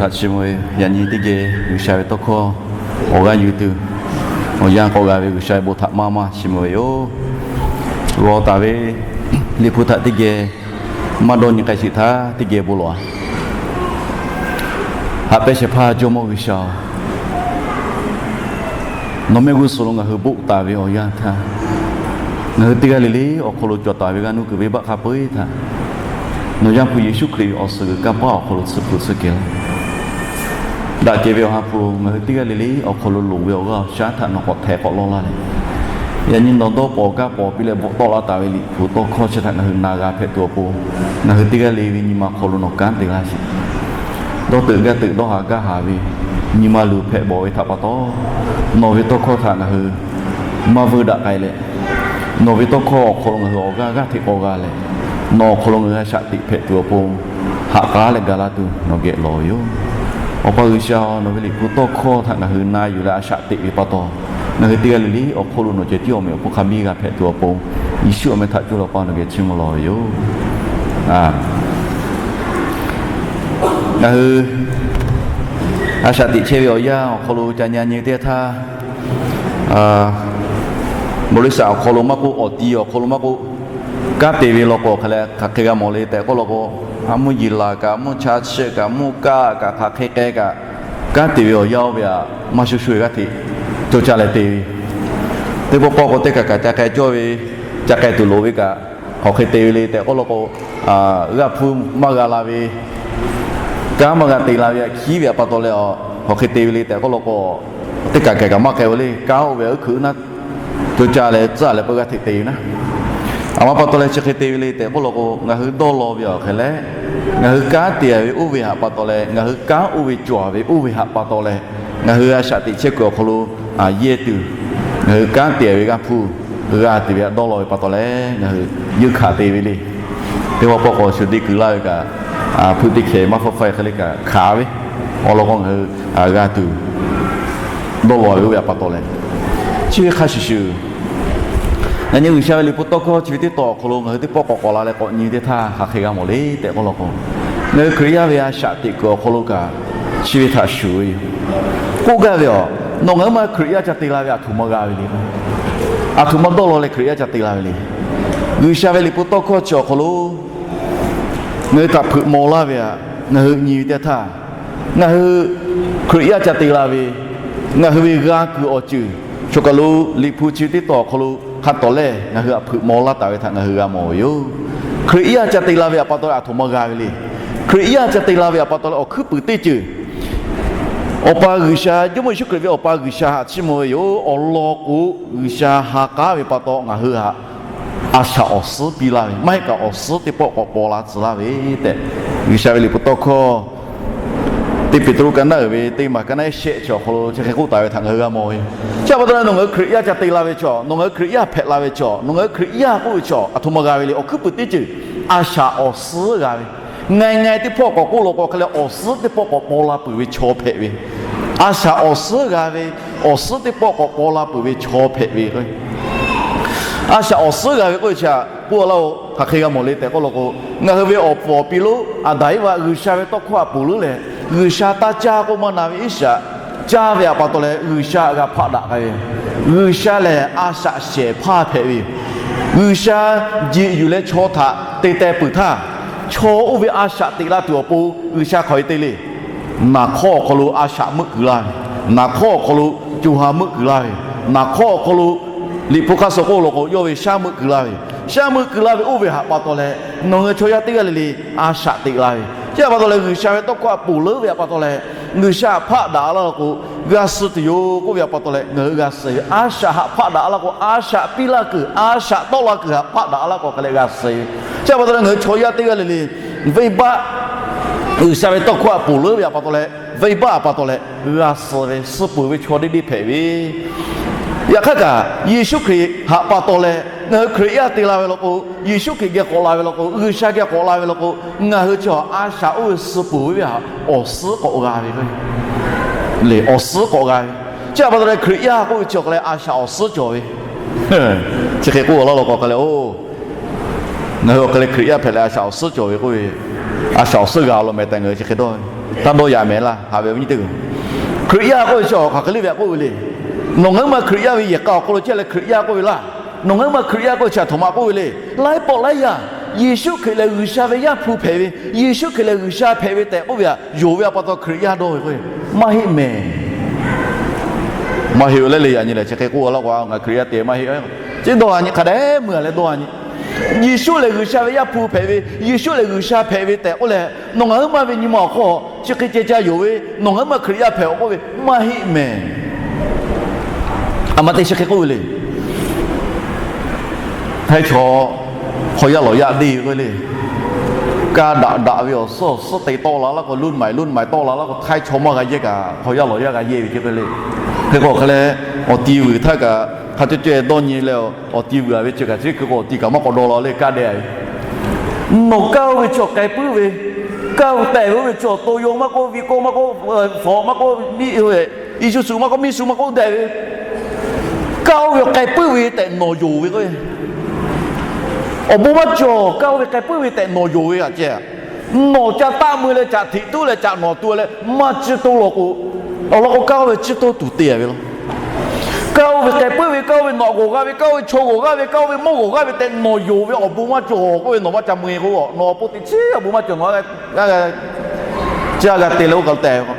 Chi mvuh ve yaꞈ nyi teˇ geh G'uiˬsha ve tawˇ hkawˇ awˬ g'aˇ yuˬ tuˬ, awˬ yanˇ k'awꞈ g'a ve G'uiˬsha ve bon htaꞈ maˇ maˇ chi mvuh ve yoˬ. G'aw taˍ ve Liꞈ hpu htaꞈ teˇ geh maˇ dawˇ nyi k'ai sheˍ htaˇ, teˇ geh bon lawˬ-a. Haꞈ pehnˇ shehˍ hpaˇ Jawˇmawˇ G'uiˬsha-oˬ, nawˬ mehˆ g'uˇ suhˍ lo ngaˬ hui boˆ taˍ ve awˬ yanˇ htaˇ, ngaˬ hui teˇ g'aˇ le le awˬ hk'aw lo cawˬ taˍ ve g'aˇ nuˇ kuiˬ venˇbaˆ hk'a peu-eˬ htaꞈ nawˬ Yaˇ hpu Yeˍsuˆ Hkriꞈ ve awˬ suhˍ g'uiˬ kanˇ paˆ awˬ hk'aw lo tsuhˇ hpu tsuhˇ kehˬ laˇ. Daꞈ kehˬ ve Awˬ ha hpu, ngaˬ hui teˇ g'aˇ le le awˬ hk'aw lo loˍ ve awˬ g'aˇ awˬ shaˉ htaꞈ nawˬ k'awꞈ htehˍ k'awꞈ lawˇ laˇ leh, yaꞈ nyi nawˬ dawˇ pawˍ gaˇ pawˍ piˇ leh bvuhꞈ tawˆ laˇ taˍ ve Liꞈ hpu tawˇ hkawˇ chi htaꞈ ngaˬ hui na g'a hpehꞈ tuˬ awˬ pon, ngaˬ hui teˇ g'aˇ le ve nyi ma hk'aw lo nawˬ kanˉ te laˇ sheˍ. Dawˇ teuꞈ gaˇ teuꞈ dawˇ haˍ gaˇ haˍ ve nyi ma luˬ hpehꞈ bawˬ ve htaꞈ pa taw, nawˬ ve tawˇ hkawˇ htaꞈ ngaˬ hui maˇ vuiˇ daꞈ k'ai leh, nawˬ ve tawˇ hkawˇ awˬ hk'aw lo ngaˬ hui awˬ g'aˇ g'aˇ hteꞈ k'awꞈ g'a leh, nawˬ awˬ hk'aw lo ngaˬ hui a shaꞈ teꞈ hpehꞈ tuˬ awˬ pon, haꞈ k'aˉ leh ga laˇ tuˬ nawˬ geh lawˬ ve yoˬ. Awˬ pa G'uiˬsha, nawˬ ve Liꞈ hpu tawˇ hkawˇ htaꞈ ngaˬ hui na yuˬ leh a shaꞈ teꞈ ve pa taw, ngaˬ hui teˇ g'aˇ le le awˬ hk'aw lo nawˬ ceh tiˉ awˬ meꞈ awˬ hpfuhˇ hk'a biˇ g'a hpehꞈ tuˬ awˬ pon, Yeˍsuˆ awˬ meh htaꞈ coˇ lawˬ pa nawˬ geh chiˇ mvuh lawˬ ve yoˬ. Ngaˬ hui a shaꞈ teꞈ chehˇ ve awˬ yanˇ awˬ hk'aw lo ca nyi nyi teˇ htaˇ, bawˬ liˇ saꞈ awˬ hk'aw lo maˇ k'oˆ, awˬ ti awˬ hk'aw lo maˇ k'oˆ, kanˉ te ve law k'o hk'aˬ leh hk'aˬ hk'e g'a mawˬ le tehꞈ k'oˆ law k'o, a mvuhˇ yeˬ laˬ kaꞈ, mvuhˇ cha chiˆ kaꞈ, mvuhˇ kaˆ kaꞈ, hk'aˬ hk'e k'ai kaꞈ, kanˉ te ve awˬ yanˇ oˇ ve htaꞈ maˇ shuˍ shuˍ ve g'aˇ hteꞈ cawˬ caˇ leh te ve. Teˇ pawˆ pawˆ k'o teˇ kaꞈ kaꞈ ca k'ai cawˇ ve, ca k'ai tuˬ loˍ ve kaꞈ, hk'aˬ hk'e te ve le tehꞈ k'oˆ law k'o, g'aˇ hpuˇ maˇ g'a la ve, kanˉ maˇ g'a te la ve htaꞈ hkiˉ ve htaꞈ pa taw leh, hk'aˬ hk'e te ve le tehꞈ k'oˆ law k'o, teˇ kaꞈ kaꞈ kaꞈ maˇ k'ai ve le. Kanˉ oˇ ve uˉ hkuiꞈ naˉ cawˬ caˇ leh tcuhˉ leh peuˬ g'aˇ hteꞈ te ve naˉ. A ma pa taw leh chi hk'e te ve le tehꞈ k'oˆ law k'o, ngaˬ hui dawˇ law ve awˬ hk'e leh, ngaˬ hui kanˉ te ve oˇ ve htaꞈ pa taw leh, ngaˬ hui kanˉ oˇ ve cawˬ ve oˇ ve htaꞈ pa taw leh, ngaˬ hui a shaꞈ teꞈ chehˇ kuiˬ awˬ hk'aw lo yehˇ tuˬ, ngaˬ hui kanˉ te ve g'aˇ hpuˇ g'a te ve htaꞈ dawˇ law ve pa taw leh, ngaˬ hui yeunˇ hkanˍ te ve le. Teˇ pawˆ pawˆ k'o shu deˇ kuiˬ laˇ ve kaꞈ, hpeuꞈ teˇ hkeh maˇ hpfuhˇ faiˇ hk'e le kaꞈ hkanˍ ve awˬ lawn k'o, ngaˬ hui g'a tuˬ dawˇ law ve oˇ ve htaꞈ pa taw leh, chi ve hk'a shuˍ shuˍ, yaꞈ nyi G'uiˬsha ve Liꞈ hpu tawˇ hkawˇ chi ve teˇ tawn awˬ hk'aw lo ngaˬ hui teˇ pawˆ k'awꞈ k'awꞈ la leh k'awꞈ nyi teˇ htaˇ hk'aˬ hk'e g'a mawˬ le tehꞈ k'oˆ law k'o, ngaˬ hui Hkriꞈ yaˇ ve a shaꞈ teꞈ kuiˬ awˬ hk'aw lo kaꞈ, chi ve htaꞈ shuˍ ve yoˬ. K'oˆ gaˇ ve a, nawˬ ngaˬ hui ma Hkriꞈ yaˇ ca te la ve aˬ htoꞈ ma g'a ve le. Aˬ htoꞈ ma dawˇ law leh Hkriꞈ yaˇ ca te la ve le. G'uiˬsha ve Liꞈ hpu tawˇ hkawˇ chi awˬ hk'aw lo ngaˬ hui htaꞈ hpeuꞈ maw laˇ ve htaꞈ ngaˬ hui nyi ve teˇ htaˇ, ngaˬ hui Hkriꞈ yaˇ ca te la ve, ngaˬ hui ve g'a kuiˬ awˬ ceuˬ chaw kaˬ lo Liꞈ hpu chi teˇ tawn awˬ hk'aw lo hk'a tawˍ lehˬ ngaˬ hui htaꞈ hpeuꞈ maw laˇ taˍ ve htaꞈ ngaˬ hui g'a mawˬ ve yoˬ. Hkriꞈ yaˇ ca te la ve htaꞈ pa taw leh aˬ htoꞈ ma g'a ve le. Hkriꞈ yaˇ ca te la ve htaꞈ pa taw leh awˬ hkuiˉ puiˍ teˇ ceuˬ, Awˬ pa G'uiˬsha, Jawˇmawˇ Yeˍsuˆ Hkriꞈ ve Awˬ pa G'uiˬsha htaꞈ chiˇ mvuh ve yoˬ. Awˬ lawn k'o, G'uiˬsha ha k'aˉ ve pa taw ngaˬ hui htaꞈ a shaꞈ awˬ suhˉ piˇ laˇ ve, maˇ heˆ kaꞈ awˬ suhˉ teˇ pawˆ k'awꞈ paw la tcuh laˇ ve tehꞈ, G'uiˬsha ve Liꞈ hpu tawˇ hkawˇ teˇ Peˍtruˆ ka naˉ uiˍ ve teˇ maˬ ka naˉ shehˆ chi awˬ hk'aw lo chi hk'e k'oˆ taˍ ve htaꞈ ngaˬ hui g'a mawˬ ve. Chi pa taw leh nawˬ ngaˬ hui Hkriꞈ yaˇ ca te la ve chaw, nawˬ ngaˬ hui Hkriꞈ yaˇ hpehꞈ la ve chaw, nawˬ ngaˬ hui Hkriꞈ yaˇ k'oˆ ve chaw aˬ htoꞈ ma g'a ve le. Awˬ hkuiˉ puiˍ teˇ ceuˬ, a shaꞈ awˬ suhˉ g'a ve. Ngaˬ ngaˬ teˇ hpawˇ k'awꞈ k'oˆ law k'o hk'e leh awˬ suhˉ teˇ pawˆ k'awꞈ paw la peuˬ ve chaw hpehꞈ ve, a shaꞈ awˬ suhˉ g'a ve, awˬ suhˉ teˇ pawˆ k'awꞈ paw la peuˬ ve chaw hpehꞈ ve. A shaꞈ awˬ suhˉ g'a ve k'oˆ ve chi htaꞈ k'oˆ laˇ-oˬ, hk'aˬ hk'e g'a mawˬ le tehꞈ k'oˆ law k'o, ngaˬ hui ve awˬ puˍ awˬ pi lonˉ Aˍdanˍ Eˇvaꞈ G'uiˬsha ve tawˇ hkawˇ htaꞈ ponˬ leuˉ leh, G'uiˬsha taˇ caˇ k'oˆ maˇ na ve iˉ shaꞈ caˇ ve htaꞈ pa taw leh G'uiˬsha htaꞈ g'a hpaˆ daꞈ k'ai ve, G'uiˬsha lehˬ a shaꞈ shehˍ hpaˇ hpehꞈ ve yoˬ. G'uiˬsha jeꞈ yuˬ leh chaw htaꞈ te teh peuˬ htaˇ, chaw oˇ ve a shaꞈ teꞈ la tuˬ awˬ pon G'uiˬsha hk'aˬ hk'e te le. Naˍ hk'awˇ awˬ hk'aw lo a shaꞈ meuˆ kuiˬ laˇ ve, naˍ hk'awˇ awˬ hk'aw lo co ha meuˆ kuiˬ laˇ ve, naˍ hk'awˇ awˬ hk'aw lo Liꞈ hpu hk'aˇ suh k'oˆ law k'o yawˇ ve shaˉ meuˆ kuiˬ laˇ ve, shaˉ meuˆ kuiˬ laˇ ve oˇ ve htaꞈ pa taw leh, nawˬ ngaˬ hui chaw yaˇ teˇ g'aˇ le le a shaꞈ teꞈ la ve. Chi htaꞈ pa taw leh G'uiˬsha ve tawˇ hkawˇ htaꞈ ponˬ leuˉ ve htaꞈ pa taw leh, G'uiˬsha htaꞈ hpaˆ daꞈ laˇ law k'o, g'a suh tuˬ yoˬ k'oˆ ve htaꞈ pa taw leh ngaˬ hui g'a suh ve. A shaꞈ htaꞈ hpaˆ daꞈ laˇ k'o, a shaꞈ piˇ laˇ kuiˬ, a shaꞈ tawˆ la kuiˬ htaꞈ hpaˆ daꞈ laˇ k'o hk'e leh g'a suh ve. Chi htaꞈ pa taw leh ngaˬ hui chaw yaˇ teˇ g'aˇ le le venˇbaˆ G'uiˬsha ve tawˇ hkawˇ htaꞈ ponˬ leuˉ ve htaꞈ pa taw leh, venˇbaˆ htaꞈ pa taw leh g'a suh ve, suh peuˬ ve chaw deˇ deˇ hpehꞈ ve. Yaꞈ hk'aˇ kaꞈ Yeˍsuˆ Hkriꞈ htaꞈ pa taw leh ngaˬ hui Hkriꞈ yaˇ te la ve law k'o, Yeˍsuˆ Hkriꞈ geh k'awꞈ la ve law k'o, G'uiˬsha geh k'awꞈ la ve law k'o, ngaˬ hui chi a shaꞈ oˇ ve suh peuˬ ve htaꞈ awˬ suhˉ k'awꞈ g'a ve le. Awˬ suhˉ k'awꞈ g'a ve. Chi htaꞈ pa taw leh Hkriꞈ yaˇ k'oˆ ve chi awˬ hk'e leh a shaꞈ awˬ suhˉ cawˬ ve. Chi hk'e k'oˆ laˇ law k'o hk'e leh, oˇ, ngaˬ hui awˬ hk'e leh Hkriꞈ yaˇ hpehꞈ leh a shaꞈ awˬ suhˉ cawˬ ve k'oˆ ve, a shaꞈ awˬ suhˉ g'a law meh tehꞈ ngaˬ hui chi hk'e dawˇ ve. Taˇ dawˇ yaꞈ mehˍ laˇ, haꞈ ve awˬ viˉ nyi teˇ hpaˍ. Hkriꞈ yaˇ k'oˆ ve chi hk'aˬ hk'e le ve htaꞈ k'oˆ ve le. Nawˬ ngaˬ hui ma Hkriꞈ yaˇ ve yehˬ k'a awˬ hk'aw lo chehˇ leh Hkriꞈ yaˇ k'oˆ ve laˇ. Nawˬ ngaˬ hui ma Hkriꞈ yaˇ k'oˆ ve chi aˬ htoꞈ ma k'oˆ ve le. Laiˉ pawˆ laiˉ yaˇ, Yeˍsuˆ Hkriꞈ lehˬ G'uiˬsha ve Yaˇ hpu hpehꞈ ve, Yeˍsuˆ Hkriꞈ lehˬ G'uiˬsha hpehꞈ ve tehꞈ k'oˆ ve htaꞈ yonˍ ve a pa taw Hkriꞈ yaˇ dawˇ ve k'o, maˇ heˆ mehˍ. Maˇ heˆ-oˬ leh le, yaꞈ nyi lehˬ chi hk'e k'oˆ laˇ k'o, ngaˬ Hkriꞈ yaˇ te maˇ heˆ. Chi dawˇ a nyi hk'a dehꞈ meuˇ a leh dawˇ a nyi. Yeˍsuˆ lehˬ G'uiˬsha ve Yaˇ hpu hpehꞈ ve, Yeˍsuˆ lehˬ G'uiˬsha hpehꞈ ve tehꞈ k'oˆ leh, nawˬ ngaˬ hui ma ve nyi ma awˬ hk'aw chi hk'e ceh ca yonˍ ve, nawˬ ngaˬ hui ma Hkriꞈ yaˇ hpehꞈ-oˬ k'oˆ ve maˇ heˆ mehˍ. A ma te chi hk'e k'oˆ ve le. Htaiˇ chaw hk'aw yaˇ lawˬ yaˇ deˇ ve k'o le, kaˇ daꞈ daꞈ ve awˬ suhˉ awˬ suhˉ te tawˆ la laˇ k'o, รุ่นใหม่ รุ่นใหม่ tawˆ la laˇ k'o, htaiˇ chaw maˇ g'a yehˇ kaꞈ hk'aw yaˇ lawˬ yaˇ g'a yehˇ ve ce k'o le. Hk'e k'o hk'e leh, awˬ ti vuiˬ htaˇ kaꞈ hk'a cawˇ caweh dawˇ nyi leh, awˬ ti vuiˬ a ve chi kaꞈ chi hk'e k'o awˬ ti kaꞈ maˇ k'awꞈ dawˇ la le, kaˇ dehꞈ ve. Nawˬ kaˇ oˇ ve chaw k'ai puiˉ ve, kaˇ tehˬ ve oˇ ve chaw to yaw maˇ k'oˆ, vi kawˇ maˇ k'oˆ, fawꞈ maˇ k'oˆ, miˇ Isuzu maˇ k'oˆ, miˇ su maˇ k'oˆ dehꞈ ve, kaˇ oˇ ve k'ai puiˉ ve tehꞈ nawˬ yonˍ ve k'o, awˬ bon maˇ cawˬ. Kaˇ oˇ ve k'ai puiˉ ve tehꞈ nawˬ yonˍ ve htaꞈ ceh, nawˬ ca taˆ mui leh caꞈ hteꞈ tuˉ leh caꞈ nawˍ tuˬ leh maˇ ciˇ toˇ law k'o, awˬ lawn k'o kaˇ oˇ ve ciˇ toˇ tuˬ te ve law. Kaˇ oˇ ve k'ai puiˉ ve, kaˇ oˇ ve nawꞈ g'awˬ g'a ve, kaˇ oˇ ve chaw g'awˬ g'a ve, kaˇ oˇ ve mawˇ g'awˬ g'a ve tehꞈ nawˬ yonˍ ve awˬ bon maˇ cawˬ k'oˆ ve, nawˬ maˇ ca mui k'o, nawˬ awˬ pon teꞈ chiˉ awˬ bon maˇ cawˬ. Nawˬ chi g'a te leh oˇ kaˬ lo tehꞈ,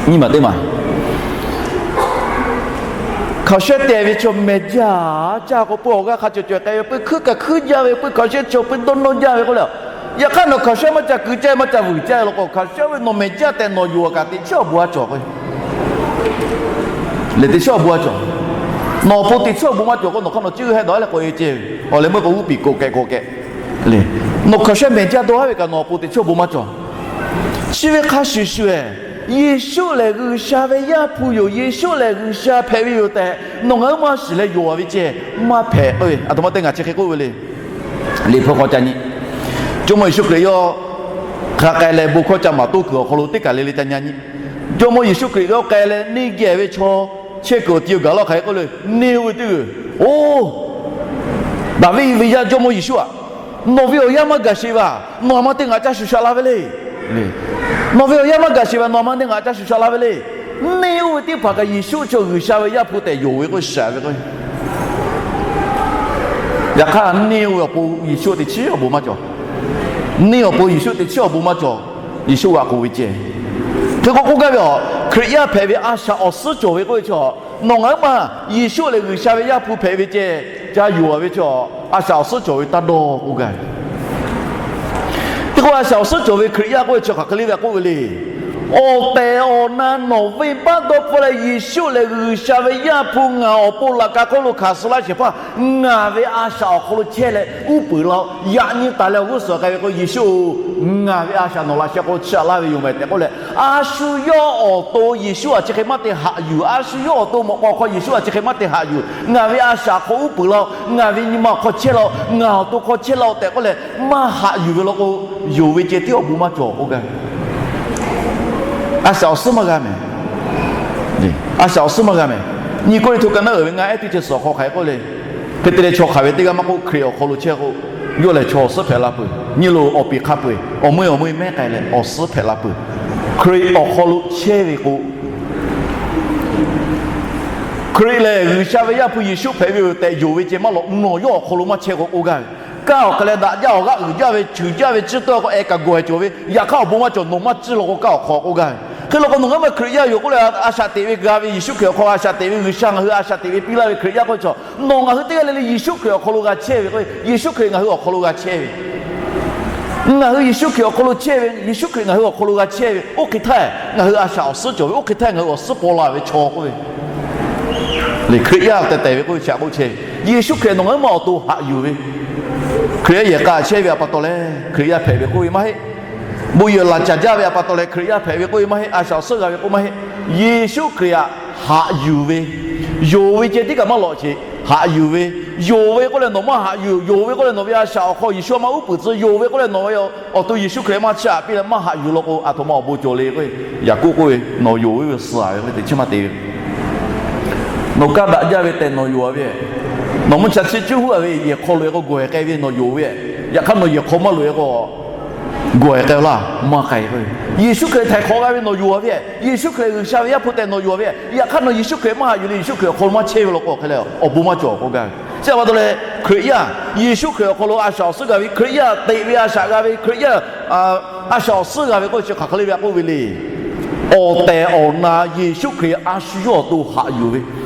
nyi ma teˇ maˬ hkaoˍ shehˉ tehˬ ve chaw mehˬ jaˇ. Caˇ k'o pui awˬ g'aˇ hk'a cawˬ cawˬ k'ai ve, pui hkuiˉ kaꞈ hkuiˉ jaˇ ve, pui hkaoˍ shehˉ chaw pui dawˇ nawˇ jaˇ ve k'oˆ le. Yaꞈ hk'aˇ nawˬ hkaoˍ shehˉ maˇ ca kuiˬ caˇ, maˇ ca vuiˬ caˇ law k'o, hkaoˍ shehˉ ve nawˬ mehˬ jaˇ tehꞈ nawˬ yonˍ a kaꞈ teꞈ chiˉ awˬ bon a cawˬ k'o, lehˬ teꞈ chiˉ awˬ bon a cawˬ. Nawˬ awˬ pon teꞈ chiˉ awˬ bon maˇ cawˬ k'o, nawˬ hk'aˇ nawˬ ciˇ g'uiˬ heh dawˬ leh k'oꞈ e ceh ve, awˬ leh meuˇ k'o g'uˇ piˍ k'oꞈ kehꞈ k'oꞈ kehꞈ le. Nawˬ hkaoˍ shehˉ mehˬ jaˇ dawˇ haˉ ve kaꞈ nawˬ awˬ pon teꞈ chiˉ awˬ bon maˇ cawˬ. Chi ve hk'a shuˍ shuˍ-ehˬ, Yeˍsuˆ lehˬ G'uiˬsha ve Yaˇ hpu yoˬ, Yeˍsuˆ lehˬ G'uiˬsha hpehꞈ ve yoˬ tehꞈ nawˬ ngaˬ hui maˇ shiˍ leh yonˍ a ve ceh maˇ hpehꞈ k'oˆ ve, aˬ htoꞈ ma te ngaˬ chi hk'e k'oˆ ve le. Liꞈ hpu hk'aw ca nyi. Jawˇmawˇ Yeˍsuˆ Hkriꞈ yawˇ hk'a k'ai leh bon hkawˇ ca maˍ toˇ kuiˬ awˬ hk'aw lo teˇ kaˬ le le ca nyi nyi. Jawˇmawˇ Yeˍsuˆ Hkriꞈ yawˇ k'ai leh neˇ geh ve chaw chehˇ kuiˬ awˬ ti awˬ gaˬ laˇ hk'aˬ hk'e k'oˆ le, neˇ oˇ ve teˇ g'uiˬ, Oˇ, Daˍviˆ ve yaˇ Jawˇmawˇ Yeˍsuˆ-aˬ, nawˬ ve awˬ yanˇ maˇ gaˬ sheˍ ve aˬ. Nawˬ aˬ ma te ngaˬ ca shuˍ shaꞈ la ve le. Nawˬ ve awˬ yanˇ maˇ gaˬ sheˍ ve aˬ, nawˬ aˬ ma te ngaˬ ca shuˍ shaꞈ la ve le. Neˇ oˇ ve teˇ hpaˍ kaꞈ Yeˍsuˆ chaw G'uiˬsha ve Yaˇ hpu tehꞈ yonˍ ve k'oˆ shaˍ ve k'o, yaꞈ hk'aˇ neˇ oˇ ve awˬ pon Yeˍsuˆ teꞈ chiˉ awˬ bon maˇ cawˬ. Neˇ awˬ pon Yeˍsuˆ teꞈ chiˉ awˬ bon maˇ cawˬ. Yeˍsuˆ g'aꞈ k'oˬ ve ceh. Hk'e k'o k'oˆ gaˇ ve a, Hkriꞈ yaˇ hpehꞈ ve a shaꞈ awˬ suhˉ cawˬ ve k'oˆ ve chaw, nawˬ ngaˬ hui maˇ Yeˍsuˆ lehˬ G'uiˬsha ve Yaˇ hpu hpehꞈ ve ceh, ca yonˍ a ve chaw, a shaꞈ awˬ suhˉ cawˬ ve taˇ dawˇ k'oˆ gaˇ ve. Hk'e k'o a shaꞈ awˬ suhˉ cawˬ ve Hkriꞈ yaˇ k'oˆ ve chi hk'aˬ hk'e le ve k'oˆ ve le. Awˬ tehˬ awˬ na nawˬ venˇbaˆ dawˇ hpfuhˇ leh Yeˍsuˆ lehˬ G'uiˬsha ve Yaˇ hpu ngaˬ awˬ pon laꞈ ka hk'oˆ lo hkanˍ suh laˇ shehˍ hpaˇ ngaˬ ve a shaꞈ awˬ hk'aw lo chehˇ leh uˉ peunˍ la-o. Yaꞈ nyi taˍ leh awˬ g'uˇ suhˍ k'ai ve k'o, Yeˍsuˆ-oˬ, ngaˬ ve a shaꞈ nawˬ laꞈ sheh hk'aw lo chiˇ aꞈ laˇ ve yoˬ mehˍ tehꞈ k'oˆ leh, a shu yawˇ awˬ to Yeˍsuˆ a chi hk'e maˇ te haꞈ yuˬ. A shu yawˇ awˬ to mawꞈ k'aw hk'aw Yeˍsuˆ a chi hk'e maˇ te haꞈ yuˬ. Ngaˬ ve a shaꞈ hk'aw uˉ peunˍ la-o, ngaˬ ve nyi ma awˬ hk'aw chehˇ la-o, ngaˬ awˬ to hk'aw chehˇ la-o tehꞈ k'oˆ leh maˇ haꞈ yuˬ ve law k'o, yonˍ ve ceh tiˉ awˬ bon maˇ cawˬ k'oˆ gaˇ. A shaꞈ awˬ suhˉ maˇ g'a mehˍ. A shaꞈ awˬ suhˉ maˇ g'a mehˍ. Nyi Kawˇrenˍhtuˆ ka naˉ uiˍ ve ngaˇ ehˉ teˇ chi suhˍ awˬ hk'aw hk'aˬ hk'e k'oˆ le. Hk'e te leh chaw hk'aˬ ve teˇ g'aˇ maˇ k'oˆ, Hkriꞈ awˬ hk'aw lo chehˇ k'o, yawˇ lehˬ chaw awˬ suhˉ hpehꞈ la peuˬ. Nyi loˬ, awˬ piˍ hk'a peu-eˬ, awˬ meuˇ awˬ meuˇ mehˉ k'ai leh awˬ suhˉ hpehꞈ la peuˬ. Hkriꞈ awˬ hk'aw lo chehˇ ve k'o, Hkriꞈ lehˬ G'uiˬsha ve Yaˇ hpu Yeˍsuˆ hpehꞈ ve yoˬ tehꞈ yonˍ ve ceh maˇ lawꞈ, nawˬ yawˇ awˬ hk'aw lo maˇ chehˇ k'o k'oˆ gaˇ ve. Kaˇ awˬ hk'e leh daꞈ jaˇ, awˬ g'aˇ uiˍ jaˇ ve, cheuˬ jaˇ ve, ciˇ tawˆ k'o, eh kaꞈ gawˬ-e cawˬ ve, yaꞈ hk'aˇ awˬ bon maˇ cawˬ. Nawˬ maˇ ciˇ law k'o kaˇ awˬ hk'aw k'oˆ gaˇ ve. Hk'e law k'o nawˬ ngaˬ hui ma Hkriꞈ yaˇ yoˬ k'oˆ leh, a shaꞈ teꞈ ve g'a ve, Yeˍsuˆ Hkriꞈ awˬ hk'aw a shaꞈ teꞈ ve, G'uiˬsha ngaˬ hui a shaꞈ teꞈ ve piˇ laˇ ve Hkriꞈ yaˇ k'oˆ ve chaw, nawˬ ngaˬ hui teˇ g'aˇ le le Yeˍsuˆ Hkriꞈ awˬ hk'aw lo g'a chehˇ ve k'o, Yeˍsuˆ Hkriꞈ ngaˬ hui awˬ hk'aw lo g'a chehˇ ve, ngaˬ hui Yeˍsuˆ Hkriꞈ awˬ hk'aw lo chehˇ ve, Yeˍsuˆ Hkriꞈ ngaˬ hui awˬ hk'aw lo g'a chehˇ ve, oˇ hk'e htaˇ ngaˬ hui a shaꞈ awˬ suhˉ cawˬ ve, oˇ hk'e htaˇ ngaˬ hui awˬ suhˉ paw la ve chaw k'oˆ ve, lehˬ Hkriꞈ yaˇ tehˬ tehˬ ve k'oˆ ve chi htaꞈ k'oˆ chehˇ ve. Yeˍsuˆ Hkriꞈ nawˬ ngaˬ hui ma awˬ to haꞈ yuˬ ve, Hkriꞈ yaˇ yehˬ k'a chehˇ ve a pa taw leh Hkriꞈ yaˇ hpehꞈ ve k'oˆ ve maˇ heˆ. Bon yehˬ laˬ caˬ jaˇ ve a pa taw leh Hkriꞈ yaˇ hpehꞈ ve k'oˆ ve maˇ heˆ. A shaꞈ awˬ suhˉ g'a ve k'oˆ maˇ heˆ. Yeˍsuˆ Hkriꞈ htaꞈ haꞈ yuˬ ve, yonˍ ve ceh tiˉ kaꞈ maˇ lawꞈ sheˍ. Haꞈ yuˬ ve, yonˍ ve k'oˆ leh nawˬ maˇ haꞈ yuˬ, yonˍ ve k'oˆ leh nawˬ ve a shaꞈ awˬ hk'aw Yeˍsuˆ maˇ uˉ peunˍ tcuh, yonˍ ve k'oˆ leh nawˬ ve awˬ to Yeˍsuˆ Hkriꞈ maˇ chiˇ aꞈ piˇ leh maˇ haꞈ yuˬ law k'o, aˬ htoꞈ ma awˬ bon cawˬ le k'o, Yaˍkoˆ k'oˆ ve, nawˬ yonˍ ve ve suh ve k'oˆ ve teꞈ chiˇ maˇ te ve. Nawˬ kaˇ daꞈ jaˇ ve tehꞈ nawˬ yonˍ ve, nawˬ mvuhˇ cha chiˇ cuˇ huˉ a ve yehˬ hk'aw loꞈ-e k'o gawˬ-e k'ai ve nawˬ yonˍ ve, yaꞈ hk'aˇ nawˬ yehˬ hk'aw maˇ loꞈ-e k'o, gawˬ e k'ai laˇ maˇ k'ai k'o, Yeˍsuˆ Hkriꞈ htaiˍ hk'awꞈ g'a ve nawˬ yonˍ a ve, Yeˍsuˆ Hkriꞈ G'uiˬsha ve Yaˇ hpu tehꞈ nawˬ yonˍ a ve, yaꞈ hk'aˇ nawˬ Yeˍsuˆ Hkriꞈ maˇ haꞈ yuˬ le, Yeˍsuˆ Hkriꞈ awˬ hk'aw lo maˇ chehˇ ve law k'o, hk'e leh awˬ bon maˇ cawˬ k'oˆ gaˇ ve. Chi pa taw leh Hkriꞈ yaˇ, Yeˍsuˆ Hkriꞈ awˬ hk'aw lo a shaꞈ awˬ suhˉ g'a ve Hkriꞈ yaˇ, teꞈ ve a shaꞈ g'a ve Hkriꞈ yaˇ, a shaꞈ awˬ suhˉ g'a ve k'oˆ ve chi hk'aˬ hk'e le ve a k'oˆ ve le. Awˬ tehˬ awˬ na Yeˍsuˆ Hkriꞈ a shu yawˇ awˬ to haꞈ yuˬ ve,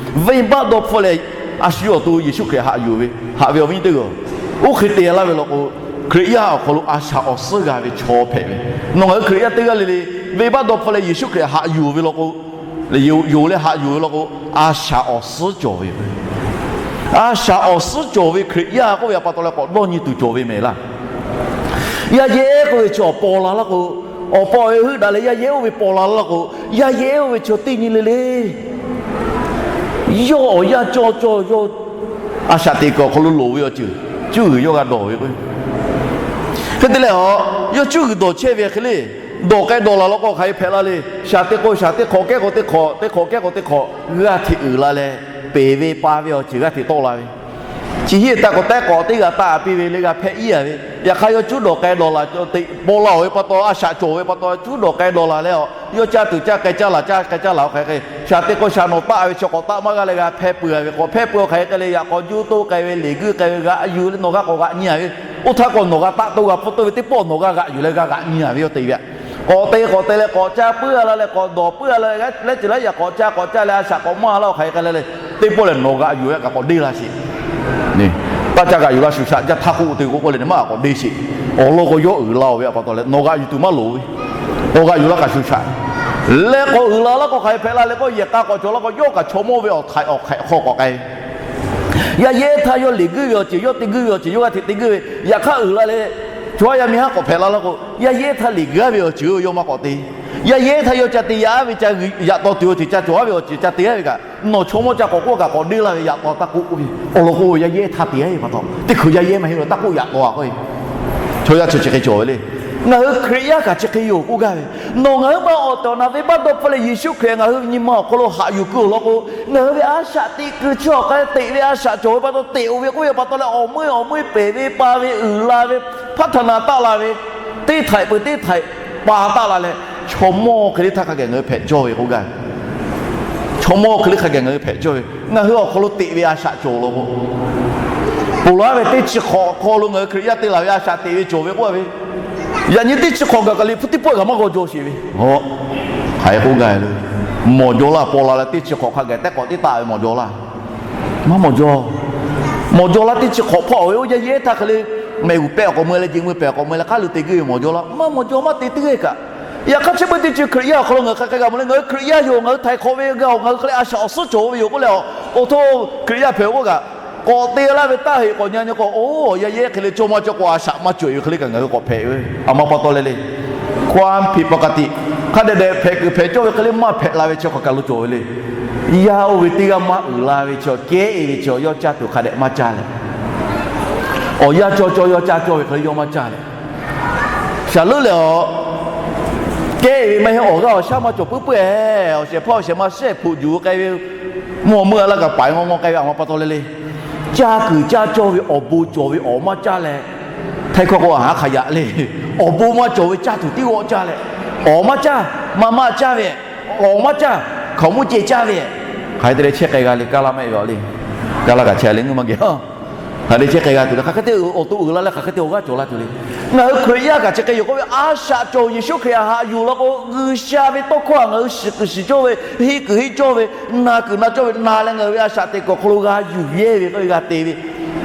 venˇbaˆ dawˇ hpfuhˇ leh a shu yawˇ awˬ to Yeˍsuˆ Hkriꞈ haꞈ yuˬ ve, haꞈ ve awˬ viˉ nyi teˇ g'aˇ, oˇ hk'e te laˇ ve law k'o, Hkriꞈ yaˇ awˬ hk'aw lo a shaꞈ awˬ suhˉ g'a ve chaw hpehꞈ ve. Nawˬ ngaˬ hui Hkriꞈ yaˇ teˇ g'aˇ le le, venˇbaˆ dawˇ hpfuhˇ leh Yeˍsuˆ Hkriꞈ haꞈ yuˬ ve law k'o, yonˍ leh haꞈ yuˬ ve law k'o, a shaꞈ awˬ suhˉ cawˬ ve. A shaꞈ awˬ suhˉ cawˬ ve Hkriꞈ yaˇ k'oˆ ve a pa taw leh k'awꞈ dawˇ nyi tuˬ cawˬ ve mehˍ laˇ. Yaˇ yehˉ k'oˆ ve chi awˬ paw la laˇ k'o, awˬ paw ve heuˆ daꞈ leh yaˇ yehˉ oˇ ve paw la laˇ k'o, yaˇ yehˉ oˇ ve chaw teˇ nyi le le, yawˇ awˬ yanˇ cawˇ cawˇ yawˇ a shaꞈ teꞈ kuiˬ awˬ hk'aw lo loˍ ve awˬ ceuˬ cuˇ g'uiˬ yawˇ g'a dawˬ ve k'o, hk'e te leh a, yawˇ cuˇ g'uiˬ dawˬ chehˇ ve hk'e le. Dawˬ k'ai dawˬ laˬ law k'o hk'aˬ hk'e hpehꞈ la le. Shaˍ teꞈ k'o shaˍ teˇ hk'awꞈ, kehˉ k'o teˇ hk'awꞈ, teˇ hk'awꞈ kehˉ k'o teˇ hk'awꞈ, g'aˇ hteꞈ uiˍ la leh, peˍ ve pa ve awˬ ceuˬ g'aˇ hteꞈ tawˆ la ve. Chi hiˆ taˇ k'awꞈ tehˉ k'awꞈ teˇ g'aˇ taˆ piˇ ve le g'a hpehꞈ iˉ a ve. Yaꞈ hk'aˇ yawˇ cuˉ dawˬ k'ai dawˬ laˬ, paw la-oˬ ve pa taw, a shaꞈ cawˬ ve pa taw, cuˉ dawˬ k'ai dawˬ laˬ leh a, yawˇ caˇ tuˬ caˇ k'ai caˇ laˬ, caˇ k'ai caˇ laˬ hk'aˬ hk'e, shaˍ teꞈ k'o shaˍ nawˬ taˆ ve chi k'awꞈ taˆ maˇ g'aˇ leh g'a hpehꞈ peuˬ a ve, k'awꞈ hpehꞈ peuˬ a hk'aˬ hk'e k'ai leh yaꞈ k'aw juˇ toˆ k'ai ve, leˬ guiˇ k'ai ve, g'aꞈ yuˬ leh nawˬ g'a k'awꞈ g'aꞈ nyi a ve. Oˇ htaˇ k'o nawˬ g'a taˆ toˆ g'a hpfuhˆ toˆ ve teˇ pawˆ nawˬ g'a g'aꞈ yuˬ leh g'a g'aꞈ nyi a ve yawˇ te ve a. K'awꞈ te k'awꞈ te leh k'awꞈ caˇ puiˉ a la leh k'awꞈ dawˬ puiˉ a la leh, leh ceuˬ leh yaꞈ k'awꞈ caˇ k'awꞈ caˇ leh a shaꞈ k'awꞈ maˇ laˇ hk'aˬ hk'e k'ai leh, teˇ pawˆ lehˬ nawˬ g'aꞈ yuˬ leh kaꞈ k'awꞈ deˇ laˇ sheˍ. Taˇ caˇ g'aꞈ yuˬ laˇ shuˍ shaꞈ jaˇ htaˇ k'oˆ te k'o k'oˆ leh nawˬ maˇ k'awꞈ deˇ sheˍ. Awˬ lawn k'o yawˇ uiˍ la-oˬ ve a pa taw leh nawˬ g'aꞈ yuˬ tuˬ maˇ loˍ ve, k'awꞈ g'aꞈ yuˬ laˇ kaꞈ shuˍ shaꞈ. Leh k'awꞈ uiˍ la laˇ k'o hk'aˬ hk'e hpehꞈ la leh k'o, yehˬ k'a k'awꞈ cawˬ laˇ k'o yawˇ kaꞈ chaw mawˇ ve awˬ htaiꞈ awˬ hk'ehꞈ hk'aw k'awꞈ k'ai ve. Yaˇ yehˉ htaˇ yawˇ leˬ guiˇ ve awˬ ceuˬ, yawˇ te guiˇ ve awˬ ceuˬ, yawˇ g'aˇ hteꞈ te guiˇ ve, yaꞈ hk'aˇ uiˍ la leh, chaw yaˇ miˇ haˉ k'awꞈ hpehꞈ la laˇ k'o, yaˇ yehˉ htaˇ leˬ guiˇ a ve awˬ ceuˬ yawˇ maˇ k'awꞈ te. Yaˇ yehˉ htaˇ yawˇ ca te yaꞈ a ve ca, yaꞈ taw tuˬ awˬ ceuˬ ca cawˬ a ve awˬ ceuˬ ca te a ve kaꞈ, nawˬ chaw mawˇ ca k'awꞈ k'oˆ kaꞈ k'awꞈ deˇ laˇ ve yaꞈ taw taˇ k'oˆ ve. Awˬ lawn k'o yaˇ yehˉ htaˇ te a ve pa taw teˇ hkui yaˇ yehˉ maˇ heˆ ve taˇ k'oˆ yaꞈ taw a k'o, chaw yaˇ chi chi hk'e cawˬ ve le. Ngaˬ hui Hkriꞈ yaˇ kaꞈ chi hk'e yoˬ k'oˆ gaˇ ve. Nawˬ ngaˬ hui maˇ awˬ tehˬ awˬ na venˇbaˆ dawˇ hpfuhˇ leh Yeˍsuˆ Hkriꞈ ngaˬ hui nyi ma awˬ hk'aw lo haꞈ yuˬ kuiˬ awˬ lawn k'o, ngaˬ hui ve a shaꞈ teꞈ kuiˬ chi awˬ hk'a teꞈ ve a shaꞈ cawˬ ve pa taw teꞈ-oˬ ve k'oˆ ve pa taw leh awˬ meuˇ awˬ meuˇ peˍ ve pa ve uiˍ la ve, hpaˇ htaꞈ naˍ taˆ la ve, teˇ htaiꞈ peuˬ teˇ htaiꞈ pa taˆ la leh, chaw mawˇ hk'e le htaˇ hk'a geh ngaˬ hui hpehꞈ cawˇ ve k'oˆ gaˇ ve. Chaw mawˇ hk'e le hk'a geh ngaˬ hui hpehꞈ cawˇ ve, ngaˬ hui awˬ hk'aw lo teꞈ ve a shaꞈ cawˬ law k'o, ponˬ laˬ ve teˇ chi hk'awꞈ hk'aw lo ngaˬ hui Hkriꞈ yaˇ te laˬ ve a shaꞈ teꞈ ve cawˬ ve k'oˆ ve, yaꞈ nyi teˇ chi hk'awꞈ gaˬ kaꞈ liꞈ hpu teˇ pawˆ kaꞈ maˇ g'aw jaw sheˍ ve. Hk'aˬ hk'e k'oˆ gaˇ ve le. Mawˬ jaw laˇ, paw la leh teˇ chi hk'awꞈ hk'a geh tehˉ k'awꞈ teˇ taˆ ve mawˬ jaw laˇ. Maˇ mawˬ jaw. Mawˬ jaw laˇ teˇ chi hk'awꞈ hpawˇ ve oˇ yaˇ yehˉ htaˇ hk'e le, mehˬ g'uˬ pehꞈ awˬ k'awꞈ mui leh jeꞈ mui pehˬ awˬ k'awꞈ mui leh hk'aˉ lu te guiˇ ve mawˬ jaw laˇ. Maˇ mawˬ jaw maˇ te teˇ g'aˇ kaꞈ. Yaꞈ hk'aˇ chi beuꞈ teˇ ceuˬ Hkriꞈ yaˇ awˬ hk'aw lo ngaˬ hui hk'aˬ hk'e g'a mawˬ le, ngaˬ hui Hkriꞈ yaˇ yoˬ, ngaˬ hui htaiˍ hk'awꞈ ve g'a-oˬ, ngaˬ hui hk'e le a shaꞈ awˬ suhˉ cawˬ ve yoˬ k'oˆ leh, awˬ to Hkriꞈ yaˇ hpehꞈ-oˬ k'oˆ kaꞈ, k'awꞈ te laˇ ve taˇ heꞈ k'awꞈ nyi nyi k'o, oˇ yaˇ yehˉ hk'e le cawˇ maˇ cawˇ k'o a shaꞈ maˇ cawˬ-e ve hk'e le kaꞈ ngaˬ hui k'awꞈ hpehꞈ ve. A ma pa taw leh le, ความผิดปกติ hk'a dehꞈ dehꞈ hpehꞈ kuiˬ hpehꞈ cawˇ ve hk'e le maˇ hpehꞈ la ve chi hk'aˬ kaˬ lo cawˬ ve le. Yaˇ oˇ ve teˇ g'aˇ maˇ uiˍ la ve chi, kehˉ-e ve chi yawˇ caˇ tuˬ hk'a dehꞈ maˇ caˇ leh, awˬ yanˇ cawˇ cawˇ yawˇ caˇ cawˇ ve hk'e le yawˇ maˇ caˇ leh, shaˍ leuˉ lehˬ, kehˉ-e ve maˇ heˆ, awˬ g'aˇ awˬ shaˉ maˇ cawˬ puiˉ puiˉ-e, awˬ shehˍ hpaˇ awˬ shehˍ ma shehˆ hpuꞈ yuˬ k'ai ve, mvuhˇ awˬ meuˇ a laˇ kaꞈ paiˍ ngaw ngaw k'ai ve a ma pa taw leh le, caˇ kuiˬ caˇ cawˇ ve awˬ bon cawˬ ve awˬ maˇ caˇ leh, htaiˇ hkawˇ k'o a haˉ hk'a yaꞈ le, awˬ bon maˇ cawˬ ve caˇ tuˬ tiˉ g'awˆ caˇ leh, awˬ maˇ caˇ, ma maˇ caˇ ve, awˬ maˇ caˇ, hkaoˍmonˇ ceh caˇ ve, hk'aˬ hk'e te leh chehˇ k'ai g'a le, kaˇ laˇ maˇ heˆ ve le, kaˇ laˇ kaꞈ chehˇ le, ngeuˇ maˇ geh. Hk'aˬ hk'e te chehˇ k'ai g'a tuˬ le, hk'aˬ hk'e te awˬ to uiˍ la leh hk'aˬ hk'e te awˬ g'aˇ cawˬ la tuˬ le. Ngaˬ hui Hkriꞈ yaˇ kaꞈ chi hk'e yoˬ k'oˆ ve, a shaꞈ cawˬ Yeˍsuˆ Hkriꞈ htaꞈ haꞈ yuˬ law k'o, G'uiˬsha ve tawˇ hkawˇ htaꞈ ngaˬ hui shiˍ kuiˬ shiˍ cawˇ ve, henˇ kuiˬ henˇ cawˇ ve, na kuiˬ na cawˇ ve, na leh ngaˬ hui ve a shaꞈ teꞈ kuiˬ awˬ hk'aw lo g'a yuˬ yehˇ ve k'oˆ ve g'a te ve,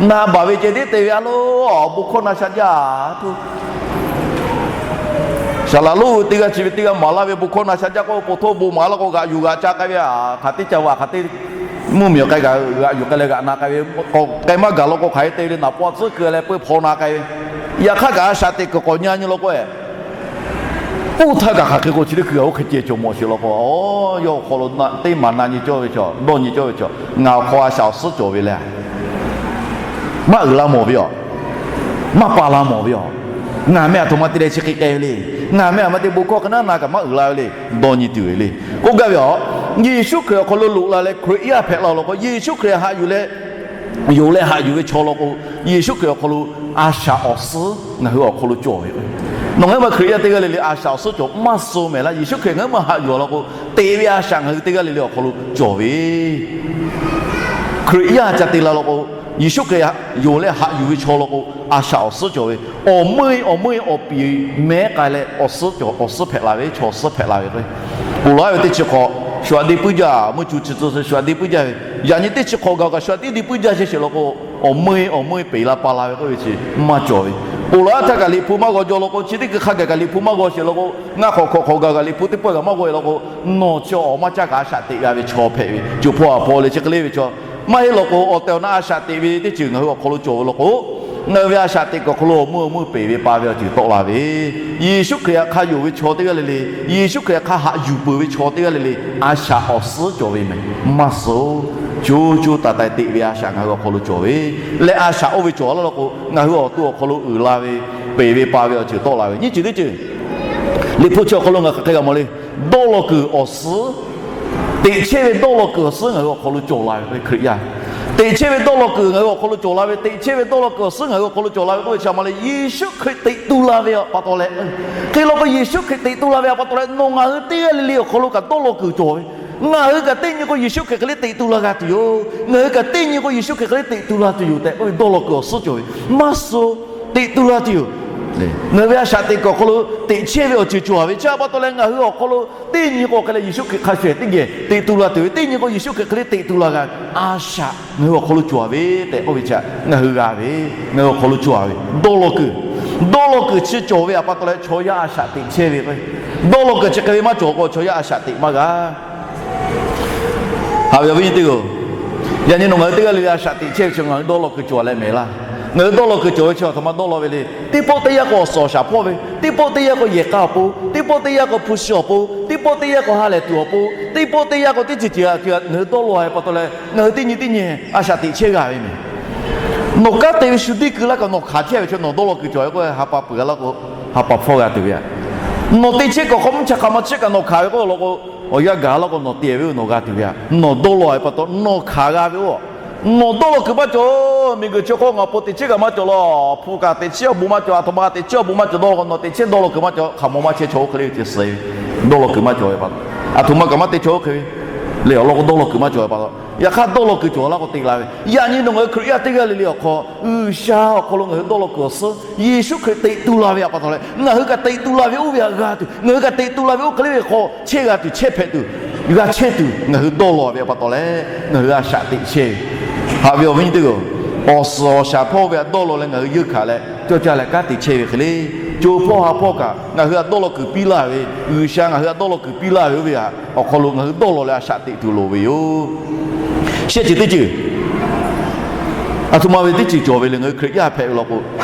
na baˬ ve ceh tiˉ te ve a lo, awˬ bon hkawˇ na sha jaˇ tuˬ. Saˍ laˍ lonˉ teˇ g'aˇ chi ve teˇ g'aˇ maˍ laˇ ve bon hkawˇ na sha jaˇ k'oˆ, po htoˇ bon maˍ laˇ k'o g'aꞈ yuˬ g'aꞈ ca k'ai ve, hk'aˬ teˇ ca vaꞈ hk'aˬ teˇ mvuhˇmiˬ awˬ k'ai kaꞈ g'aꞈ yuˬ k'ai leh g'aꞈ na k'ai ve, k'ai maˇ gaˬ law k'o hk'aˬ hk'e te ve le, naˍ paw tcuhˉ keu leh peu hpaw na k'ai ve, yaꞈ hk'aˇ kaꞈ a shaꞈ teꞈ kuiˬ k'awꞈ nyi nyi law k'o, oˇ htaˇ kaꞈ hk'aˬ hk'e k'o chi teˇ hkui a oˇ hk'e ceh cawˬ mawˬ sheˍ law k'o, yawˇ awˬ hk'aw lo teˇ maˍ na nyi cawˇ ve chaw, dawˇ nyi cawˇ ve chaw, ngaˬ awˬ hk'aw a shaꞈ awˬ suhˉ cawˬ ve leh, maˇ uiˍ la mawˬ ve aˬ, maˇ pa la mawˬ ve aˬ. Ngaˬ meh aˬ htoꞈ ma te leh chi hk'e k'ai ve le. Ngaˬ meh aˬ ma te bon hkawˇ hk'e naˉ na kaꞈ maˇ uiˍ la ve le. Dawˇ nyi tuˬ ve le. K'oˆ gaˇ ve aˬ, Yeˍsuˆ Hkriꞈ awˬ hk'aw lo loꞈ la leh Hkriꞈ yaˇ hpehꞈ la law k'o, Yeˍsuˆ Hkriꞈ haꞈ yuˬ leh, yonˍ leh haꞈ yuˬ ve chaw law k'o, Yeˍsuˆ Hkriꞈ awˬ hk'aw lo a shaꞈ awˬ suhˉ ngaˬ hui awˬ hk'aw lo cawˬ ve k'o, Nawˬ ngaˬ huiˉ ma Hkriꞈ yaˇ teˇ g'aˇ le le a shaꞈ awˬ suhˉ cawˬ maˇ suh mehˍ laˇ. Yeˍsuˆ Hkriꞈ ngaˬ huiˉ ma haꞈ yuˬ law k'o, teꞈ ve a shaꞈ ngaˬ hui teˇ g'aˇ le le awˬ hk'aw lo cawˬ ve Hkriꞈ yaˇ ca te la law k'o, Yeˍsuˆ Hkriꞈ yonˍ leh haꞈ yuˬ ve chaw law k'o, a shaꞈ awˬ suhˉ cawˬ ve, awˬ meuˇ awˬ meuˇ awˬ piˍ mehˉ k'ai leh awˬ suhˉ cawˬ, awˬ suhˉ hpehꞈ la ve, chaw awˬ suhˉ hpehꞈ la ve k'o, ponˬ laˬ ve teˇ chi hk'awꞈ shu aꞈ de puiˉ jaˇ, meuˇ cu chi tcuh shu aꞈ de puiˉ jaˇ ve, yaꞈ nyi teˇ chi hk'awꞈ gaˬ kaꞈ shu aꞈ tiˉ de puiˉ jaˇ chehˇ sheˍ law k'o, awˬ meuˇ awˬ meuˇ peˬ la pa la ve k'oˆ ve chi maˇ cawˬ ve. Ponˬ laˬ htaˇ kaꞈ Liꞈ hpu maˇ g'aw jaw law k'o, chi teˇ hkui hk'a gaˬ kaꞈ Liꞈ hpu maˇ g'aw sheˍ law k'o, ngaˇ hk'awꞈ hk'awꞈ hk'awꞈ gaˬ kaꞈ Liꞈ hpu teˇ pawˆ kaꞈ maˇ g'aw e law k'o, nawˬ chi awˬ maˇ caˇ kaꞈ a shaꞈ teꞈ g'a ve chaw hpehꞈ ve, co hpawˇ a hpawˇ le chi hk'e le ve chaw maˇ heˆ law k'o, awˬ tehˬ awˬ na a shaꞈ teꞈ ve teˇ ceuˬ ngaˬ hui awˬ hk'aw lo cawˬ ve law k'o, ngaˬ hui ve a shaꞈ teꞈ kuiˬ awˬ hk'aw lo awˬ meuˇ awˬ meuˇ peˬ ve pa ve awˬ ceuˬ tawˆ la ve, Yeˍsuˆ Hkriꞈ htaꞈ hk'a yonˍ ve chaw teˇ g'aˇ le le, Yeˍsuˆ Hkriꞈ htaꞈ hk'a haꞈ yuˬ peuˬ ve chaw teˇ g'aˇ le le, a shaꞈ awˬ suhˉ cawˬ ve mehˍ. Maˇ suh, co co taiˍ taiˍ teꞈ ve a shaꞈ ngaˬ hui awˬ hk'aw lo cawˬ ve leh, a shaꞈ oˇ ve cawˬ laˇ law k'o, ngaˬ hui awˬ to awˬ hk'aw lo uiˍ la ve, peˬ ve pa ve awˬ ceuˬ tawˆ la ve nyiˇ ceuˬ teˇ ceuˬ Liꞈ hpu chi awˬ hk'aw lo ngaˬ hk'aˬ hk'e g'a mawˬ le. Dawˇ law kuiˬ awˬ suhˉ, teꞈ chehˇ ve dawˇ law kuiˬ awˬ suhˉ ngaˬ hui awˬ hk'aw lo cawˬ la ve Hkriꞈ yaˇ. Teꞈ chehˇ ve dawˇ law kuiˬ ngaˬ hui awˬ hk'aw lo cawˬ la ve, teꞈ chehˇ ve dawˇ law kuiˬ awˬ suhˉ ngaˬ hui awˬ hk'aw lo cawˬ la ve k'oˆ ve chi a ma le, Yeˍsuˆ Hkriꞈ teꞈ tu la ve pa taw leh, hk'e law k'o Yeˍsuˆ Hkriꞈ teꞈ tu la ve a pa taw leh nawˬ ngaˬ hui teˇ g'aˇ le le awˬ hk'aw lo kaꞈ dawˇ law kuiˬ cawˬ ve. Ngaˬ hui kaꞈ teˇ nyi k'o Yeˍsuˆ Hkriꞈ hk'e le teꞈ tu la g'a tuˬ yoˬ. Ngaˬ hui kaꞈ teˇ nyi k'o Yeˍsuˆ Hkriꞈ hk'e le teꞈ tu la tuˬ yoˬ tehꞈ k'oˆ ve dawˇ law kuiˬ awˬ suhˉ cawˬ ve. Maˇ suh, teꞈ tu la tuˬ yoˬ. Ngaˬ hui ve a shaꞈ teꞈ kuiˬ awˬ hk'aw lo teꞈ chehˇ ve awˬ ceuˬ cawˬ ve chi a pa taw leh ngaˬ hui awˬ hk'aw lo teˇ nyi k'o hk'e leh Yeˍsuˆ Hkriꞈ hk'a shuˍ ehˍ teˇ geh teꞈ tu la tuˬ ve, teˇ nyi k'o Yeˍsuˆ Hkriꞈ hk'e le teꞈ tu la g'a ve a shaꞈ ngaˬ hui awˬ hk'aw lo cawˬ ve tehꞈ k'oˆ ve chi ngaˬ hui g'a ve, ngaˬ hui awˬ hk'aw lo cawˬ ve dawˇ law kuiˬ. Dawˇ law kuiˬ chi cawˬ ve a pa taw leh chaw yaˇ a shaꞈ teꞈ chehˇ ve k'o, dawˇ law kuiˬ chi hk'e ve maˇ cawˬ k'o chaw yaˇ a shaꞈ teꞈ maˇ g'a. Haꞈ ve awˬ viˉ nyi teˇ hpaˍ-oˬ, yaꞈ nyi nawˬ ngaˬ hui teˇ g'aˇ le le a shaꞈ teꞈ chehˇ ve chi ngaˬ hui dawˇ law kuiˬ cawˬ leh mehˍ laˇ. Ngaˬ hui dawˇ law kuiˬ cawˬ ve chi a htoꞈ ma dawˇ law ve le. Teˇ pawˆ teˇ yanˇ k'o awˬ suhˍ awˬ shaˍ hpawˇ ve, teˇ pawˆ teˇ yanˇ k'o yehˬ k'a awˬ pon, teˇ pawˆ teˇ yanˇ k'o hpu shi awˬ pon, teˇ pawˆ teˇ yanˇ k'o ha lehˬ tuˬ awˬ pon, teˇ pawˆ teˇ yanˇ k'o teˇ ceuˬ ceuˬ a ceuˬ ngaˬ hui dawˇ law ve pa taw leh ngaˬ hui teˇ nyi teˇ nyi a shaꞈ teꞈ chehˇ g'a ve mehˍ. Nawˬ kanˉ te ve shu diˇ keu laˇ kaꞈ nawˬ hkanˍ chehˇ ve chi nawˬ dawˇ law kuiˬ cawˬ ve k'o ha pa peuˬ g'a laˇ k'o, ha pa hpawˇ g'a tuˬ ve aꞈ. Nawˬ te chehˇ kuiˬ hk'aw mvuhˇ cha hk'a ma chehˇ kaꞈ nawˬ hkanˍ ve k'oˆ law k'o, awˬ yanˇ gaˬ laˇ k'o nawˬ te ve nawˬ g'a tuˬ ve aꞈ. Nawˬ dawˇ law ve pa taw nawˬ hkanˍ g'a ve oˬ. Nawˬ dawˇ law kuiˬ maˇ cawˬ, miˬguiˬ chi hk'oˆ ngaˬ awˬ pon teꞈ chehˇ kaꞈ maˇ cawˬ law, hpu kaꞈ teꞈ chehˇ awˬ bon maˇ cawˬ, a htoꞈ ma teꞈ chehˇ awˬ bon maˇ cawˬ dawˇ law k'o nawˬ teꞈ chehˇ dawˇ law kuiˬ maˇ cawˬ, hk'aˬ mawˬ maˇ chehˇ chaw oˇ hk'e le ve ce suh ve, dawˇ law kuiˬ maˇ cawˬ ve pa taw, a htoꞈ ma kaꞈ maˇ te chaw oˇ hk'e ve le awˬ lawn k'o dawˇ law kuiˬ maˇ cawˬ ve pa taw, yaꞈ hk'aˇ dawˇ law kuiˬ cawˬ laˇ k'o te la ve. Yaꞈ nyi nawˬ ngaˬ hui Hkriꞈ yaˇ teˇ g'aˇ le le awˬ hk'aw, G'uiˬsha awˬ hk'aw lo ngaˬ hui dawˇ law kuiˬ awˬ suhˉ Yeˍsuˆ Hkriꞈ teꞈ tu la ve aꞈ pa taw leh, ngaˬ hui kaꞈ teꞈ tu la ve oˇ ve htaꞈ g'a tuˬ, ngaˬ hui kaꞈ teꞈ tu la ve oˇ hk'e le ve hk'aw chehˇ g'a tuˬ, chehˇ hpehꞈ tuˬ, g'a chehˇ tuˬ ngaˬ hui dawˇ law ve aꞈ pa taw leh, ngaˬ hui a shaꞈ teꞈ chehˇ ve. Haꞈ ve awˬ viˉ nyi teˇ hpaˍ-oˬ, awˬ suhˍ awˬ shaˍ hpawˇ ve htaꞈ dawˇ law leh ngaˬ hui yeunˇ hkanˍ leh cawˇ caˇ leh kanˉ te chehˇ ve hk'e le, co hpawˇ ha hpawˇ kaꞈ ngaˬ hui htaꞈ dawˇ law kuiˬ piˇ laˇ ve, G'uiˬsha ngaˬ hui htaꞈ dawˇ law kuiˬ piˇ laˇ ve oˇ ve htaꞈ awˬ hk'aw lo ngaˬ hui dawˇ law leh a shaꞈ teꞈ tuˬ loˍ ve yoˬ. Shehˆ ceuˬ teˇ ceuˬ a htoꞈ ma ve teˇ ceuˬ cawˬ ve le, ngaˬ hui Hkriꞈ yaˇ hpehꞈ ve law k'o,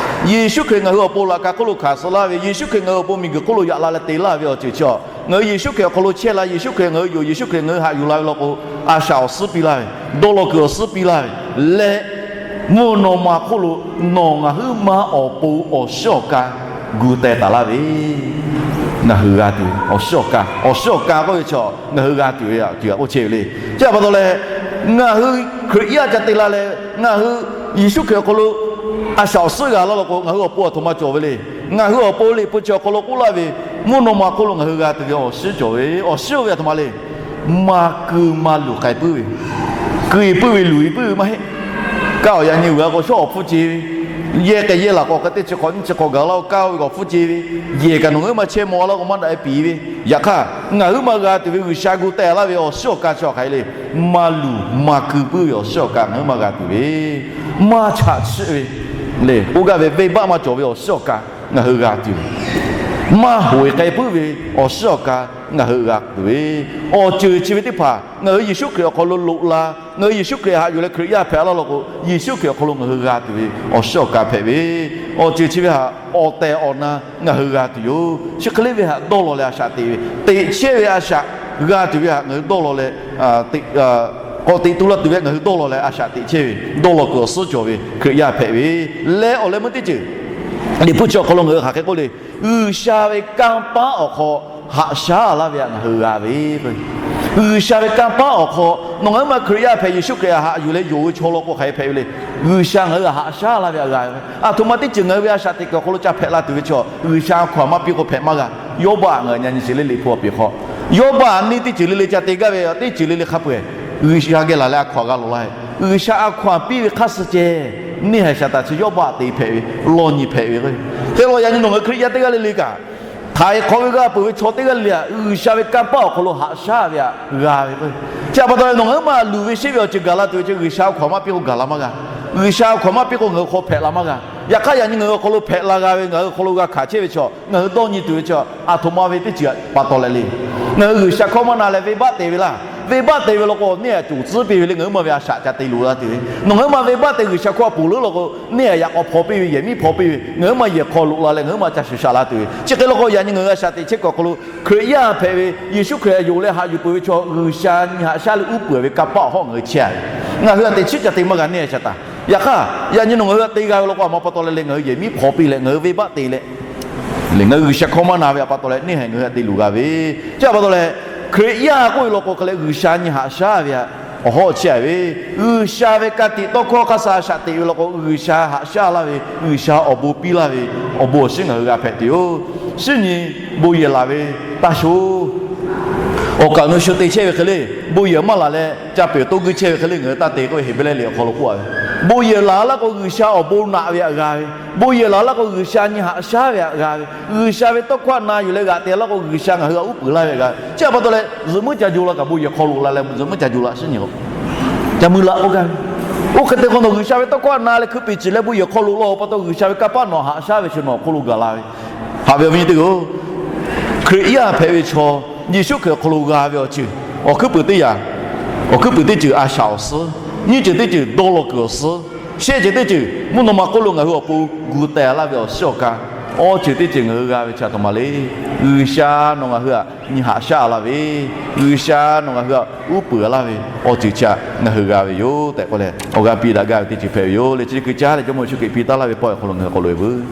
Yeˍsuˆ Hkriꞈ ngaˬ hui awˬ pon laꞈ ka hk'oˆ lo hkanˍ suh laˇ ve, Yeˍsuˆ Hkriꞈ ngaˬ hui awˬ pon miˬguiˬ hk'oˆ lo yaꞈ la leh te laˇ ve awˬ ceuˬ chi a, ngaˬ hui Yeˍsuˆ Hkriꞈ awˬ hk'aw lo chehˇ la, Yeˍsuˆ Hkriꞈ ngaˬ hui yonˍ, Yeˍsuˆ Hkriꞈ ngaˬ hui haꞈ yuˬ la ve law k'o, a shaꞈ awˬ suhˉ piˇ laˇ ve, dawˇ law kuiˬ awˬ suhˉ piˇ laˇ ve leh, mvuhˇ naw ma hk'oˆ lo nawˬ ngaˬ huiˉ ma awˬ pon awˬ shiˉ awˬ ka gu teh taˍ laˇ ve, ngaˬ hui g'a tuˬ ve awˬ shiˉ awˬ ka, awˬ shiˉ awˬ ka k'oˆ ve chi ngaˬ hui g'a tuˬ ve aꞈ tuˬ aꞈ k'oˆ chehˇ ve le. Chi a pa taw leh, ngaˬ hui Hkriꞈ yaˇ ca te la leh, ngaˬ hui Yeˍsuˆ Hkriꞈ awˬ hk'aw lo a shaꞈ awˬ suhˉ g'a laˇ law k'o, ngaˬ hui awˬ pon a htoꞈ ma cawˬ ve le. Ngaˬ hui awˬ pon Liꞈ hpu chi awˬ hk'aw lo k'oˆ laˇ ve, mvuhˇ naw ma hk'oˆ lo ngaˬ hui g'a tuˬ ve awˬ shiˉ cawˬ ve, awˬ shiˉ oˇ ve a htoꞈ ma le. Maˍ kuiˬ maˍ luˬ k'ai puiˉ ve, kuiˬ puiˉ ve luˬ puiˉ ve maˇ heˆ. Kaˇ awˬ yaꞈ nyi uiˍ a k'o shawˉ awˬ hpfuhˇ ce ve, yehˬ k'ai yehˬ laˬ k'o hk'e teˇ chi hk'awꞈ nyiˇ chi hk'awꞈ gaˬ laˇ k'o kaˇ oˇ ve k'awꞈ hpfuhˇ ce ve, yehˬ kaꞈ nawˬ ngaˬ huiˉ ma chehˇ maw laˇ k'o maˇ daꞈ e piˍ ve. Yaꞈ hk'aˇ, ngaˬ huiˉ ma g'a tuˬ ve G'uiˬsha gu teh laˇ ve awˬ shiˉ awˬ ka chi hk'aˬ hk'e le. Maˍ luˬ maˍ kuiˬ puiˉ ve awˬ shiˉ awˬ ka ngaˬ huiˉ ma g'a tuˬ ve, maˇ chaꞈ chiˆ ve le, oˇ gaˇ ve venˇbaˆ maˇ cawˬ ve awˬ shiˉ awˬ ka ngaˬ hui g'a tuˬ ve, maˇ hoꞈ e k'ai puiˉ ve awˬ shiˉ awˬ ka ngaˬ hui g'a tuˬ ve, awˬ ceuˬ chi ve teˇ hpaˍ ngaˬ hui Yeˍsuˆ Hkriꞈ awˬ hk'aw lo loꞈ la, ngaˬ hui Yeˍsuˆ Hkriꞈ haꞈ yuˬ leh Hkriꞈ yaˇ hpehꞈ laˇ law k'o, Yeˍsuˆ Hkriꞈ awˬ hk'aw lo ngaˬ hui g'a tuˬ ve awˬ shiˉ awˬ ka hpehꞈ ve, awˬ ceuˬ chi ve htaꞈ awˬ tehˬ awˬ na ngaˬ hui g'a tuˬ yoˬ. Chi hk'e le ve htaꞈ dawˇ law leh a shaꞈ teꞈ ve, teꞈ chehˇ ve a shaꞈ g'a tuˬ ve htaꞈ ngaˬ hui dawˇ law leh, k'awꞈ teꞈ tu la tuˬ ve ngaˬ hui dawˇ law leh a shaꞈ teꞈ chehˇ ve, dawˇ law kuiˬ awˬ suhˉ cawˬ ve Hkriꞈ yaˇ hpehꞈ ve, leh awˬ leh meuˇ teˇ ceuˬ Liꞈ hpu chi awˬ hk'aw lo ngaˬ hui hk'aˬ hk'e k'oˆ le. G'uiˬsha ve kanˇ paˉ awˬ hk'aw haꞈ shaˉ laˇ ve htaꞈ ngaˬ hui g'a ve k'o, G'uiˬsha ve kanˇ paˆ awˬ hk'aw nawˬ ngaˬ huiˉ ma Hkriꞈ yaˇ hpehꞈ, Yeˍsuˆ Hkriꞈ htaꞈ haꞈ yuˬ leh yonˍ ve chaw law k'o hk'aˬ hk'e hpehꞈ ve le. G'uiˬsha ngaˬ hui htaꞈ haꞈ shaˉ laˇ ve htaꞈ g'a ve. Aˬ htoꞈ ma teˇ ceuˬ ngaˬ hui ve a shaꞈ teꞈ kuiˬ awˬ hk'aw lo ca hpehꞈ la tuˬ ve chaw, G'uiˬsha a hkaw-anˬ maˇ piˇ k'o hpehꞈ maˇ g'a. Yawˇbaˆ ngaˬ hui nyi nyi shiˍ le, Liꞈ hpu awˬ peˍ hk'aw, Yawˇbaˆ neˇ teˇ ceuˬ le le ca te gaˇ ve, teˇ ceuˬ le le hk'a peu-eˬ G'uiˬsha geh laˬ leh a hkaw-anˬ g'a lawˬ laˇ ve. G'uiˬsha a hkaw-anˬ piˇ ve hk'aˇ suh ceh, neˇ haiˬ shaˍ taˍ chi Yawˇbaˆ te hpehꞈ ve, lawˇ nyi hpehꞈ ve k'o. Hk'e la yaꞈ nyi nawˬ ngaˬ hui Hkriꞈ yaˇ teˇ g'aˇ le le kaꞈ, htaiˍ hk'awꞈ ve g'a peuˬ ve chaw teˇ g'aˇ le le htaꞈ G'uiˬsha ve kanˇ paˆ awˬ hk'aw lo haꞈ shaˉ ve htaꞈ g'a ve k'o. Chi a pa taw leh nawˬ ngaˬ huiˉ ma luˬ ve sheˆ ve awˬ ceuˬ gaˬ la tuˬ ve chi G'uiˬsha a hkaw-anˬ maˇ piˇ k'o gaˬ la maˇ g'a. G'uiˬsha a hkaw-anˬ maˇ piˇ k'o ngaˬ hui hk'aw hpehꞈ la maˇ g'a. Yaꞈ hk'aˇ yaꞈ nyi ngaˬ hui awˬ hk'aw lo hpehꞈ la g'a ve, ngaˬ hui awˬ hk'aw lo g'a hkanˍ chehˇ ve chaw, ngaˬ hui dawˇ nyi tuˬ ve chaw, aˬ htoꞈ ma ve teˇ ceuˬ pa taw leh le. Ngaˬ hui G'uiˬsha hkawˇ maˇ na leh venˇbaˆ te ve laˇ. Venˇbaˆ te ve law k'o neˇ haiˬ coˬ tcuhˉ piˇ ve le, ngaˬ huiˉ ma ve a shaꞈ ca te loꞈ la tuˬ ve. Nawˬ ngaˬ huiˉ ma venˇbaˆ te G'uiˬsha hkawˇ a poˬ leuˉ law k'o, neˇ haiˬ yaꞈ k'aw hpaw piˇ ve, yehˬ miˉ hpaw piˇ ve, ngaˬ huiˉ ma yehˬ hk'aw loꞈ la leh ngaˬ huiˉ ma ca shuˍ shaꞈ la tuˬ ve. Chi hk'e law k'o yaꞈ nyi ngaˬ hui a shaꞈ teꞈ chehˇ kuiˬ awˬ hk'aw lo Hkriꞈ yaˇ hpehꞈ ve, Yeˍsuˆ Hkriꞈ htaꞈ yonˍ leh haꞈ yuˬ peuˬ ve chaw, G'uiˬsha nyi haꞈ shaˉ leh uˉ peunˍ ve kanˇ paˆ awˬ hawˉ ngaˬ hui chehˇ a ve. Ngaˬ hui htaꞈ teꞈ chiˉ ca te maˇ g'a, neˇ haiˬ shaˍ taˍ. Yaꞈ hk'aˇ yaꞈ nyi nawˬ ngaˬ hui htaꞈ te g'a ve law k'o, a ma pa taw leh le ngaˬ hui yehˬ miˉ hpaw piˇ leh ngaˬ hui venˇbaˆ te leh, le ngaˬ hui G'uiˬsha hkawˇ maˇ na ve a pa taw leh neˇ haiˬ ngaˬ hui htaꞈ te luˬ g'a ve. Chi a pa taw leh Hkriꞈ yaˇ k'oˆ ve law k'o hk'e leh G'uiˬsha nyi haꞈ shaˉ ve htaꞈ awˬ hawˉ chehˇ a ve. G'uiˬsha ve ka tiꞈ tawˇ hkawˇ hk'aˇ suh a shaꞈ teꞈ ve law k'o, G'uiˬsha haꞈ shaˉ laˇ ve, G'uiˬsha awˬ bon piˇ laˇ ve, awˬ bon awˬ shinˉ ngaˬ hui g'a hpehꞈ tuˬ yoˬ. Shinˉ nyi bon yehˬ laˬ ve taˇ sho, awˬ kaˍ awˬ nu shu te chehˇ ve hk'e le, bon yehˬ maˇ laˬ leh ca peuˬ toˇ guiˇ chehˇ ve hk'e le ngaˬ hui taˇ te k'oˆ ve Heˍbrehˇ liꞈ awˬ hk'aw lo k'oˆ a ve. Bon yehˬ laˬ laˇ k'o G'uiˬsha awˬ bon naꞈ ve htaꞈ g'a ve. Bon yehˬ laˬ laˇ k'o G'uiˬsha nyi haꞈ shaˉ ve htaꞈ g'a ve. G'uiˬsha ve tawˇ hkawˇ htaꞈ na yuˬ leh g'aꞈ te laˇ k'o G'uiˬsha ngaˬ hui htaꞈ uˉ peunˍ laˇ ve htaꞈ g'a ve. Chi a pa taw leh zuhꞈ muiˉ ca jo la kaꞈ bon yehˬ hk'aw loꞈ la leh zuhꞈ muiˉ ca jo la shinˉ nyi k'o, ca mui laꞈ k'oˆ gaˇ ve. Oˇ hk'e te k'o nawˬ G'uiˬsha ve tawˇ hkawˇ htaꞈ na leh hkui peꞈ ciˍ leh bon yehˬ hk'aw loꞈ la pa taw G'uiˬsha ve kanˇ paˆ nawˬ haꞈ shaˉ ve chi nawˬ awˬ hk'aw lo gaˬ la ve. Haꞈ ve awˬ viˉ nyi teˇ hpaˍ-oˬ, Hkriꞈ yaˇ hpehꞈ ve chaw, Yeˍsuˆ Hkriꞈ awˬ hk'aw lo g'a ve awˬ ceuˬ, awˬ hkuiˉ puiˍ teˇ yaꞈ, awˬ hkuiˉ puiˍ teˇ ceuˬ a shaꞈ awˬ suhˉ, nyiˇ ceuˬ teˇ ceuˬ dawˇ law kuiˬ awˬ suhˉ, shehˆ ceuˬ teˇ ceuˬ mvuhˇ naw ma hk'oˆ lo ngaˬ hui awˬ pon gu teh laˇ ve awˬ shiˉ awˬ ka, awˬ ceuˬ teˇ ceuˬ ngaˬ hui g'a ve chi a htoꞈ ma le. G'uiˬsha nawˬ ngaˬ hui htaꞈ nyi haꞈ shaˉ laˇ ve, G'uiˬsha nawˬ ngaˬ hui htaꞈ uˉ peunˍ laˇ ve awˬ ceuˬ chi htaꞈ ngaˬ hui g'a ve yoˬ tehꞈ k'oˆ leh awˬ g'aˇ piˇ daꞈ gaˇ ve teˇ ceuˬ hpehꞈ ve yoˬ. Leh chi teˇ hkui caˉ leh Jawˇmawˇ Yeˍsuˆ Hkriꞈ piˇ taˉ laˇ ve pawˆ awˬ hk'aw lo ngaˬ hui k'awꞈ loꞈ e veuˬ.